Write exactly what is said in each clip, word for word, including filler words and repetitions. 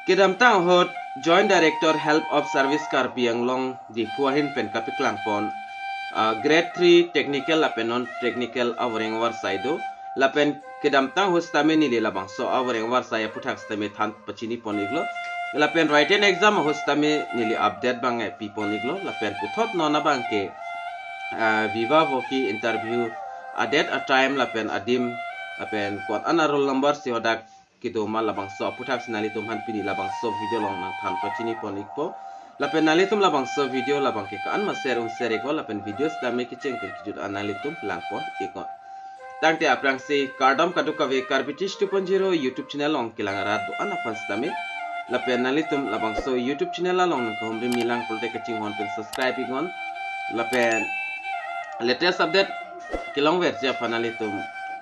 Kedamtang ahut Joint Director Health of Service Karbi Anglong Diphu ahin pen kapaklang pon, ah, grade three technical lapen non technical avoreng avarsai do. Lapen kedamtang ahut sitame neli labangso avoreng avarsai aputhak sitame than pachini pon iklo. Lapen written exam ahut sitame neli update abang pi pon iklo. Lapen puthot non abangke, ah, viva voce interview a-date, a-time lapen adim lapen ko-an a-roll number si hadak kedo ma, labangso aputhak si nanglitum aphan pini labangso video along nangthan pachini pon ikpo. Lapen nanglitum labangso video labangke ko-an ma share un share ikpo, lapen video sitame kecheng pen kejut an nanglitum lang pon iknon. Tangte aphrangsi kardom kadokave, Karbi Tish two point zero YouTube channel along kelang arat do-an aphan sitame. Lapen nanglitum labangso YouTube channel along nangkahumri milang pulote kachinghon pen subscribe iknon. Lapen latest update kelongverji aphan nanglitum,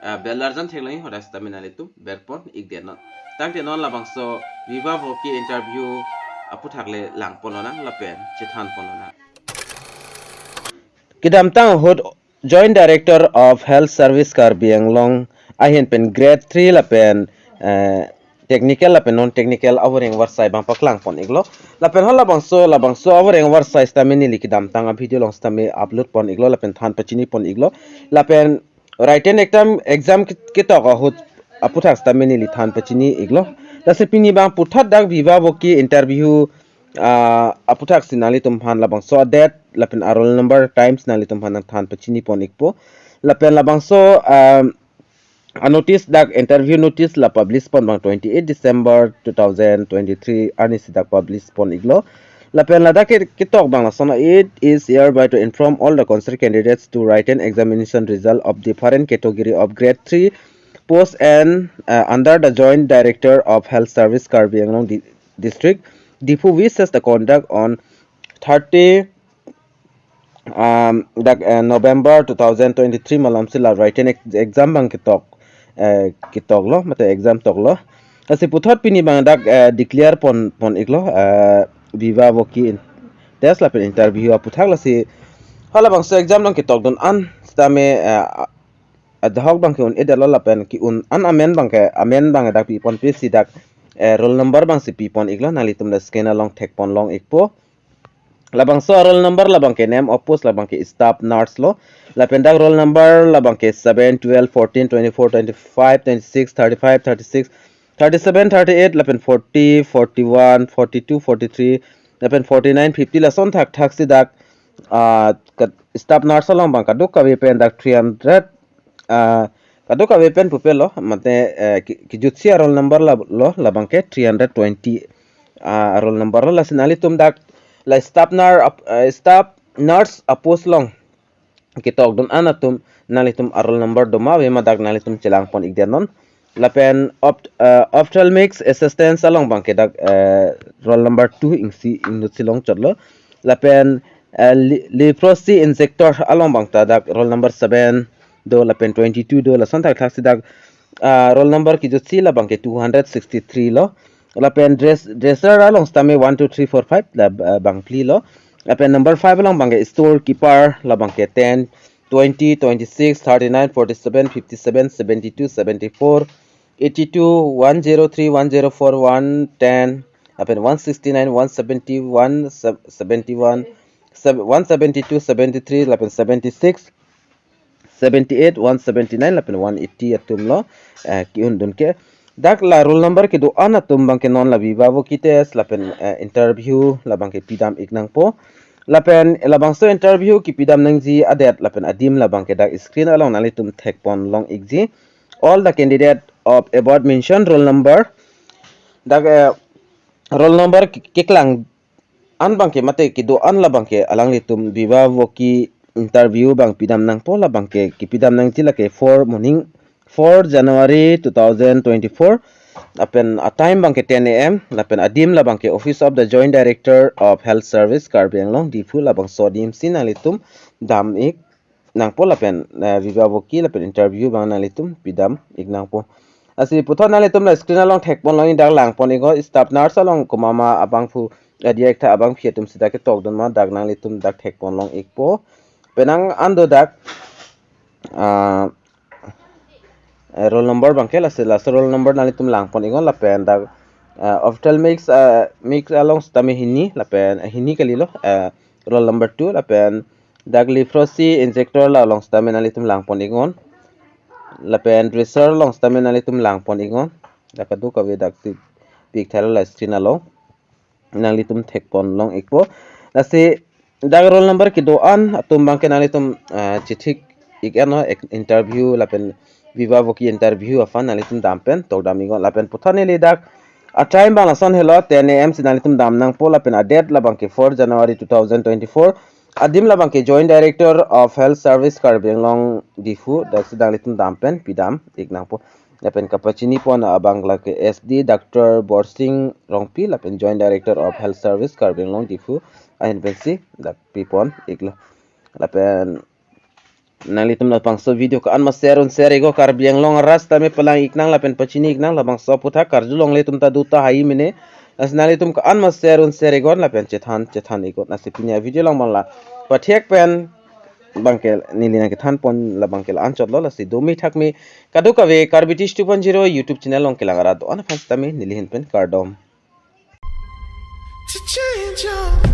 ah, bell arjan theklong hadak sitame nanglitum ber pon ikdet non. Tangte non labangso viva voce interview aputhak le lang pon lonang lapen chethan pon lonang. Kedamtang ahut Joint Director of Health Service Karbi Anglong ahin pen grade three lapen, eh, technical lapen non technical avoreng avarsai abang paklang pon iklo. Lapen halabangso, labangso avoreng avarsai sitame neli kedamtang a-video along sitame upload pon iklo lapen than pachini pon iklo. Lapen written exam, exam ke-, ketok ahut aputhak sitame neli than pachini iklo. Lasi pini abang puthot dak viva voce interview, ah, aputhak si nanglitum aphan labangso a-date lapen a-roll number, time si nanglitum aphan nangthan pachini pon ikpo. Lapen labangso, ah, a-notice, dak interview notice la publish pon abang twenty-eight December two thousand twenty-three arni si dak publish pon iklo. Lapen ladak ke-, ketok abang lason: "It is hereby to inform all the concerned candidates to written examination result of different category of grade three post and, uh, under the Joint Director of Health Service Karbi Anglong Di-, District, Diphu wishes the conduct on thirty, um, dak, eh, November two thousand twenty-three malom si la written ex-, exam abang ketok, eh, ketok lo, mate exam tok lo. Lasi puthot pini abang dak, eh, declare pon, pon iklo, eh, viva voce in-, test lapen interview aputhak. Lasi halabangso exam along ketokdun an sitame, eh, adhoc abangke un-edetlo lapen ke-un an amen abangke, amen abang dak pi ponpe si dak, eh, roll number abang si pi pon iklo, nanglitum la screen along thek pon long ikpo. Labangso a-roll number labangke name of post labangke staff nurse lo. Lapen dak roll number labangke seven, twelve, fourteen, twenty-four, twenty-five, twenty-six, thirty-five, thirty-six, thirty-seven, thirty-eight, lapen forty, forty-one, forty-two, forty-three, lapen forty-nine, fifty, lason thakthak si dak, ah, ka-, staff nurse along abang kadokave pen dak three hundred, ah, kadokave pen pupe lo, mate, eh, ke-, kejutsi a-roll number la lo, labangke three hundred twenty, ah, a-roll number lo. Lasi nanglitum dak la staff nur-, ap-, eh, staff nurse a-post along ketokdun an atum nanglitum a-roll number do ma ave ma dak nanglitum chelang pon ikdet non. Lapen opt-, eh, ophthalmics assistance along abangke dak, eh, roll number two isi inut si longchotlo. Lapen, eh, le-, leprosy injector along abang ta dak roll number seven do lapen twenty-two do, lason thakthak si dak, ah, roll number kejutsi labangke two hundred sixty-three lo. Lapen dress, dresser along sitame one, two, three, four, five la, ah, bangphli lo. Lapen number five along abangke storekeeper labangke ten, twenty, twenty-six, thirty-nine, forty-seven, fifty-seven, seventy-two, seventy-four, eighty-two, one zero three, one zero four, one ten, lapen one sixty-nine, one seventy-one, sev-, seventy-one, sev-, one seventy-two, seventy-three, lapen seventy-six, seventy-eight, one seventy-nine, lapen one eighty atum lo, eh, ke-undun ke. Dak la roll number kedo an atum abangke non la viva voce test lapen, eh, interview labangke pidam ik nangpo. Lapen labangso interview kepidam nangji a-date lapen adim labangke dak screen along nanglitum thek pon long ikji. All the candidate of above mentioned roll number, dak, eh, roll number ke-, keklang an abangke mate kedo an labangke alanglitum viva voce interview abang pidam nangpo. Labangke kepidam nangji lake four morning, four January two thousand twenty-four. Lapen a-time abangke ten A M, lapen adim labangke Office of the Joint Director of Health Service Karbi Anglong Diphu, labangso adim si nanglitum dam ik nangpo lapen, eh, viva voce lapen interview abang nanglitum pidam ik nangpo. Lasi puthot nanglitum la screen along thek pon long ik, dak lang pon iknon, staff nurse along komat ma abangphu, eh, diak tha abangpi atum si dak ketokdun ma dak nanglitum dak thek pon long ikpo. Penang an do dak, ah, eh, roll number abangke, lasi, lasi roll number nanglitum lang pon iknon lapen dak Uh, ophthalmics, uh, mix along sitame hini, lapen, uh, hini kalilo, uh, roll number two, lapen dak leprosy injector la along sitame nanglitum langpon iknon, lapen dresser along sitame nanglitum langpon iknon, dak kadokave dak ti pik thalo la screen along nanglitum thekpon long ikpo. Lasi dak roll number kedo-an atum abangke nanglitum, ah, chethik ik-etnon, ek-, interview lapen bibavoki interview aphan nanglitum dam pen tokdam iknon, lapen puthot neli dak a-time abang lason helo, ten A M si nanglitum dam nangpo, lapen a-date labangke four January two thousand twenty-four. Adim labangke Joint Director of Health Service Karbi Anglong Diphu, dak si nanglitum dam pen pidam ik nangpo. Lapen kapachinipon abang lake S D Doctor Borsing Rongpi, lapen Joint Director of Health Service Karbi Anglong Diphu ahin pensi dak pipon iklo. Lapen nanglitum labangso video ko-an ma share un share iknon, Karbi Anglong arat sitame palang iknang lapen pachini iknang, labangso aputhak karjulongle atum ta do tahai mene. Lasi nanglitum ko-an ma share un share iknon lapen chethan chethan iknon. Lasi pini a-video along abang la pathek pen abangke neli nangkethanpon labangke la-anchotlo. Lasi domi thakmi kadokave Karbi Tish two point zero YouTube channel along kelang arat do-an aphan sitame neli ahin pen kardom. To change your